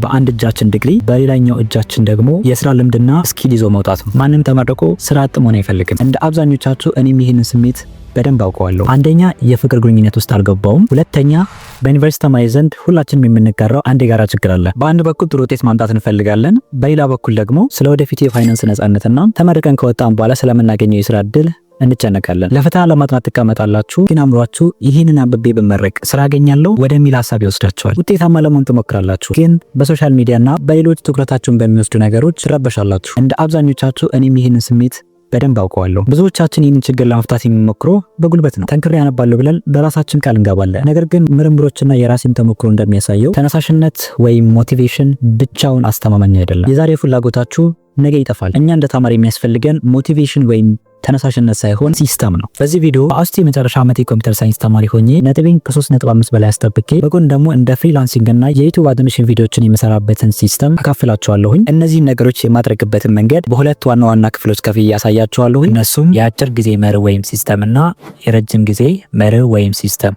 በአንድ እጃችን ዲግሪ በሌላኛው እጃችን ደግሞ የስራ ልምድና skill ይዞ መውጣት ነው። ማንም ተመርቆ ስራ አጥ መሆን አይፈልግም። እንደ አብዛኞቻችሁ እኔም ይህንን ስሜት በደንብ አውቀዋለሁ። አንደኛ፣ የፍቅር ግንኙነት ውስጥ አልገባውም። ሁለተኛ፣ በዩኒቨርሲቲ ተማሪ ዘንድ ሁላችንም የምንጋራው አንድ የጋራ ችግር አለ። በአንድ በኩል ጥሩ ውጤት ማምጣት እንፈልጋለን፣ በሌላ በኩል ደግሞ ስለ ወደፊቱ የፋይናንስ ነጻነትና ተመርቀን ከወጣን በኋላ ስለምናገኘው የስራ እድል እንጨነቃለን። ለፈተና ለማጥናት ትቀመጣላችሁ፣ ግን አእምሯችሁ ይህንን አንብቤ ብመረቅ ስራ አገኛለሁ ወደሚል ሀሳብ ይወስዳችኋል። ውጤታማ ለመሆን ትሞክራላችሁ፣ ግን በ social media ና በሌሎች ትኩረታችሁን በሚወስዱ ነገሮች ትረበሻላችሁ። እንደ አብዛኞቻችሁ እኔም ይህንን ስሜት በደንብ አውቀዋለሁ። ብዙዎቻችን ይህንን ችግር ለመፍታት የምንሞክረው በጉልበት ነው። ጠንክሬ አነባለሁ ብለን በራሳችን ቃል እንገባለን። ነገር ግን ምርምሮችና የራሴን ተሞክሮ እንደሚያሳየው ተነሳሽነት ወይም motivation ብቻውን አስተማማኝ አይደለም። የዛሬ ፍላጎታችሁ ነገ ይጠፋል። እኛ እንደ ተማሪ የሚያስፈልገን motivation ወይም ተነሳሽነት ሳይሆን system ነው። በዚህ ቪዲዮ በአስቲ የመጨረሻ ዓመት የ computer science ተማሪ ሆኜ ነጥቤን ከ3.5 በላይ አስጠብቄ በጎን ደግሞ እንደ freelancing እና የ YouTube automation ቪዲዮችን የምሰራበትን system አካፍላችኋለሁኝ። እነዚህን ነገሮች የማድረግበትን መንገድ በሁለት ዋና ዋና ክፍሎች ከፍዬ ያሳያችኋለሁኝ። እነሱም የአጭር ጊዜ መርህ ወይም system እና የረጅም ጊዜ መርህ ወይም system።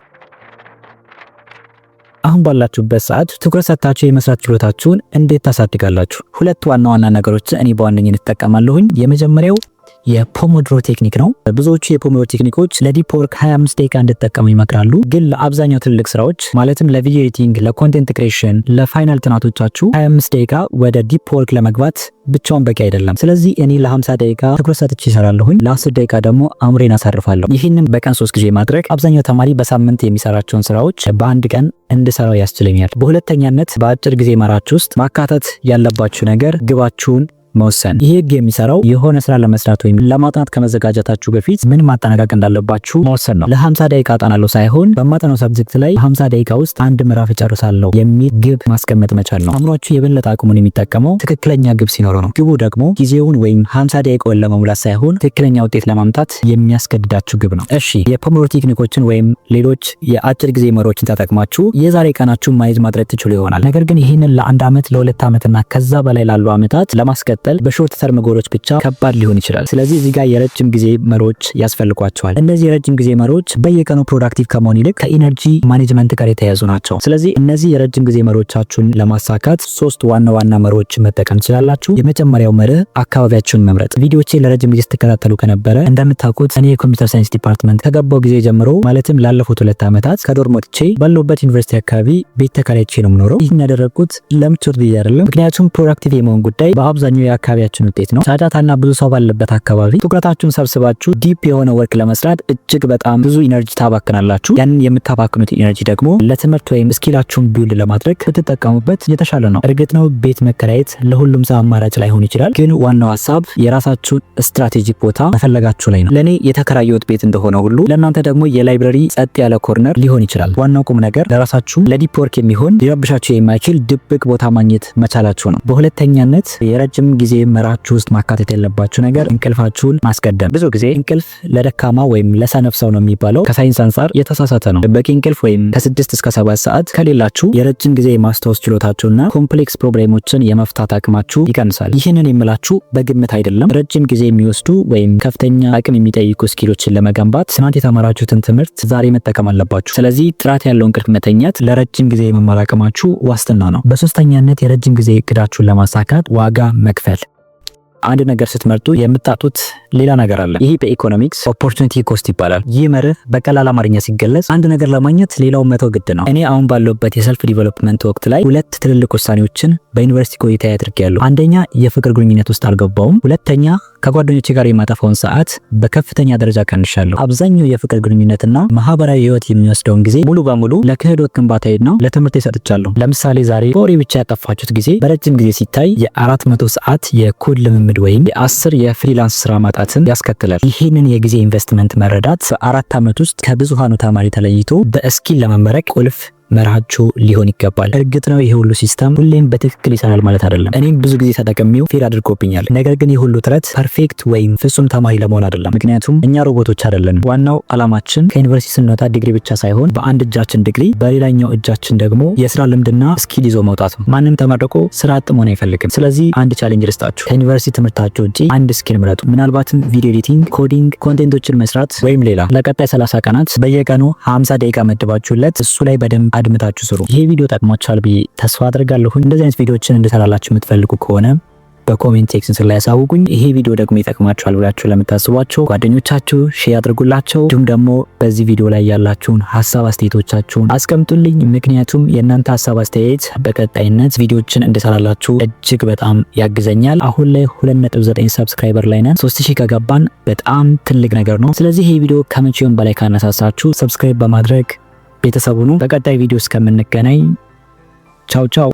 አሁን ባላችሁበት ሰዓት ትኩረት ሰጥታችሁ የመስራት ችሎታችሁን እንዴት ታሳድጋላችሁ? ሁለት ዋና ዋና ነገሮችን እኔ በዋነኝነት እጠቀማለሁኝ። የመጀመሪያው የ Pomodoro technique ነው። ብዙዎቹ የ Pomodoro ቴክኒኮች ለ deep work 25 ደቂቃ እንድትጠቀሙ ይመክራሉ። ግን ለአብዛኛው ትልልቅ ስራዎች ማለትም ለ video editing፣ ለ content creation፣ ለ final ጥናቶቻችሁ 25 ደቂቃ ወደ deep work ለመግባት ብቻውን በቂ አይደለም። ስለዚህ እኔ ለ50 ደቂቃ ትኩረት ሰጥቼ እሰራለሁኝ፣ ለ10 ደቂቃ ደግሞ አእምሮዬን አሳርፋለሁ። ይህንን በቀን 3 ጊዜ ማድረግ አብዛኛው ተማሪ በሳምንት የሚሰራቸውን ስራዎች በአንድ ቀን እንድሰራው ያስችለኛል። በሁለተኛነት በአጭር ጊዜ መርሃችሁ ውስጥ ማካተት ያለባችሁ ነገር ግባችሁን መወሰን። ይህ ህግ የሚሰራው የሆነ ስራ ለመስራት ወይም ለማጥናት ከመዘጋጀታችሁ በፊት ምን ማጠናቀቅ እንዳለባችሁ መወሰን ነው። ለ50 ደቂቃ አጠናለሁ ሳይሆን በማጠናው subject ላይ 50 ደቂቃ ውስጥ አንድ ምዕራፍ እጨርሳለሁ የሚል ግብ ማስቀመጥ መቻል ነው። አእምሯችሁ የበለጠ አቅሙን የሚጠቀመው ትክክለኛ ግብ ሲኖረው ነው። ግቡ ደግሞ ጊዜውን ወይም 50 ደቂቃውን ለመሙላት ሳይሆን ትክክለኛ ውጤት ለማምጣት የሚያስገድዳችሁ ግብ ነው። እሺ፣ የ Pomodoro ቴክኒኮችን ወይም ሌሎች የአጭር ጊዜ መርሆችን ተጠቅማችሁ የዛሬ ቀናችሁን manage ማድረግ ትችሉ ይሆናል። ነገር ግን ይህንን ለአንድ ዓመት፣ ለ2 ዓመትና ከዛ በላይ ላሉ ዓመታት ለማስቀጠል በ short term goal ኦች ብቻ ከባድ ሊሆን ይችላል። ስለዚህ እዚህ ጋር የረጅም ጊዜ መርሆች ያስፈልጓችኋል። እነዚህ የረጅም ጊዜ መርሆች በየቀኑ productive ከመሆን ይልቅ ከ energy management ጋር የተያያዙ ናቸው። ስለዚህ እነዚህ የረጅም ጊዜ መርሆቻችሁን ለማሳካት ሶስት ዋና ዋና መርሆች መጠቀም ትችላላችሁ። የመጀመሪያው መርህ አካባቢያችሁን መምረጥ። ቪዲዮቼ ለረጅም ጊዜ ስትከታተሉ ከነበረ እንደምታውቁት እኔ የ computer science department ከገባሁ ጊዜ ጀምሮ ማለትም ላለፉት 2 ዓመታት ከ dorm ወጥቼ ባለሁበት ዩኒቨርሲቲ አካባቢ ቤት ተከራይቼ ነው የምኖረው። ይህን ያደረግኩት ለምቾት ብዬ አይደለም። ምክንያቱም productive የመሆን ጉዳይ በአብዛኛው የአካባቢያችን ውጤት ነው። ጫጫታና ብዙ ሰው ባለበት አካባቢ ትኩረታችሁን ሰብስባችሁ deep የሆነ work ለመስራት እጅግ በጣም ብዙ energy ታባክናላችሁ። ያንን የምታባክኑት energy ደግሞ ለትምህርት ወይም skill ኣችሁን build ለማድረግ ብትጠቀሙበት የተሻለ ነው። እርግጥ ነው ቤት መከራየት ለሁሉም ሰው አማራጭ ላይሆን ይችላል። ግን ዋናው ሀሳብ የራሳችሁን strategic ቦታ መፈለጋችሁ ላይ ነው። ለእኔ የተከራየሁት ቤት እንደሆነ ሁሉ ለእናንተ ደግሞ የ library ጸጥ ያለ corner ሊሆን ይችላል። ዋናው ቁም ነገር ለራሳችሁ ለ deep work የሚሆን ሊረብሻችሁ የማይችል ድብቅ ቦታ ማግኘት መቻላችሁ ነው። በሁለተኛነት የረጅም ጊዜ መርሃችሁ ውስጥ ማካተት ያለባችሁ ነገር እንቅልፋችሁን ማስቀደም። ብዙ ጊዜ እንቅልፍ ለደካማ ወይም ለሰነፍ ሰው ነው የሚባለው ከሳይንስ አንጻር የተሳሳተ ነው። በቂ እንቅልፍ ወይም ከ6 እስከ 7 ሰዓት ከሌላችሁ የረጅም ጊዜ የማስታወስ ችሎታችሁና complex problem ኦችን የመፍታት አቅማችሁ ይቀንሳል። ይህንን የምላችሁ በግምት አይደለም። ረጅም ጊዜ የሚወስዱ ወይም ከፍተኛ አቅም የሚጠይቁ skill ኦችን ለመገንባት ትናንት የተማራችሁትን ትምህርት ዛሬ መጠቀም አለባችሁ። ስለዚህ ጥራት ያለው እንቅልፍ መተኛት ለረጅም ጊዜ የመማር አቅማችሁ ዋስትና ነው። በሶስተኛነት የረጅም ጊዜ እቅዳችሁን ለማሳካት ዋጋ መክፈል። አንድ ነገር ስትመርጡ የምታጡት ሌላ ነገር አለ። ይህ በ economics opportunity cost ይባላል። ይህ መርህ በቀላል አማርኛ ሲገለጽ አንድ ነገር ለማግኘት ሌላውን መተው ግድ ነው። እኔ አሁን ባለሁበት የ self development ወቅት ላይ ሁለት ትልልቅ ውሳኔዎችን በዩኒቨርሲቲ ቆይታ አድርጌያለሁ። አንደኛ፣ የፍቅር ግንኙነት ውስጥ አልገባሁም። ሁለተኛ፣ ከጓደኞቼ ጋር የማጠፋውን ሰዓት በከፍተኛ ደረጃ ቀንሻለሁ። አብዛኛው የፍቅር ግንኙነትና ማህበራዊ ህይወት የሚወስደውን ጊዜ ሙሉ በሙሉ ለክህሎት ግንባታዬና ለትምህርት ሰጥቻለሁ። ለምሳሌ ዛሬ በወሬ ብቻ ያጠፋችሁት ጊዜ በረጅም ጊዜ ሲታይ የ400 ሰዓት የኮድ ልምምድ ወይም የ10 የ freelance ስራ ማጣትን ያስከትላል። ይህንን የጊዜ ኢንቨስትመንት መረዳት በ4 ዓመት ውስጥ ከብዙሃኑ ተማሪ ተለይቶ በ skill ለመመረቅ ቁልፍ መርሃችሁ ሊሆን ይገባል። እርግጥ ነው ይሄ ሁሉ system ሁሌም በትክክል ይሰራል ማለት አይደለም። እኔም ብዙ ጊዜ ተጠቅሜው fail አድርጎብኛል። ነገር ግን ይህ ሁሉ ጥረት perfect ወይም ፍጹም ተማሪ ለመሆን አይደለም። ምክንያቱም እኛ ሮቦቶች አይደለንም። ዋናው አላማችን ከዩኒቨርሲቲ ስንወጣ ዲግሪ ብቻ ሳይሆን በአንድ እጃችን ዲግሪ በሌላኛው እጃችን ደግሞ የስራ ልምድና skill ይዞ መውጣት ነው። ማንም ተመርቆ ስራ አጥ መሆን አይፈልግም። ስለዚህ አንድ challenge ልስጣችሁ። ከዩኒቨርሲቲ ትምህርታችሁ ውጪ አንድ skill ምረጡ። ምናልባትም video editing፣ coding፣ content ኦችን መስራት ወይም ሌላ። ለቀጣይ 30 ቀናት በየቀኑ 50 ደቂቃ መድባችሁለት እሱ ላይ በደንብ አድምታችሁ ስሩ። ይሄ ቪዲዮ ጠቅሟችኋል ብዬ ተስፋ አድርጋለሁ። እንደዚህ አይነት ቪዲዮዎችን እንድሰራላችሁ የምትፈልጉ ከሆነ በ comment section ላይ ያሳውቁኝ። ይሄ ቪዲዮ ደግሞ ይጠቅማችኋል ብላችሁ ለምታስቧቸው ጓደኞቻችሁ share አድርጉላቸው። እንዲሁም ደግሞ በዚህ ቪዲዮ ላይ ያላችሁን ሀሳብ አስተያየቶቻችሁን አስቀምጡልኝ። ምክንያቱም የእናንተ ሀሳብ አስተያየት በቀጣይነት ቪዲዮችን እንድሰራላችሁ እጅግ በጣም ያግዘኛል። አሁን ላይ 2.9 subscriber ላይ ነን። 3000 ከገባን በጣም ትልቅ ነገር ነው። ስለዚህ ይሄ ቪዲዮ ከመቼውም በላይ ካነሳሳችሁ subscribe በማድረግ ቤተሰብ ሁኑ። በቀጣይ ቪዲዮ እስከምንገናኝ ቻው ቻው።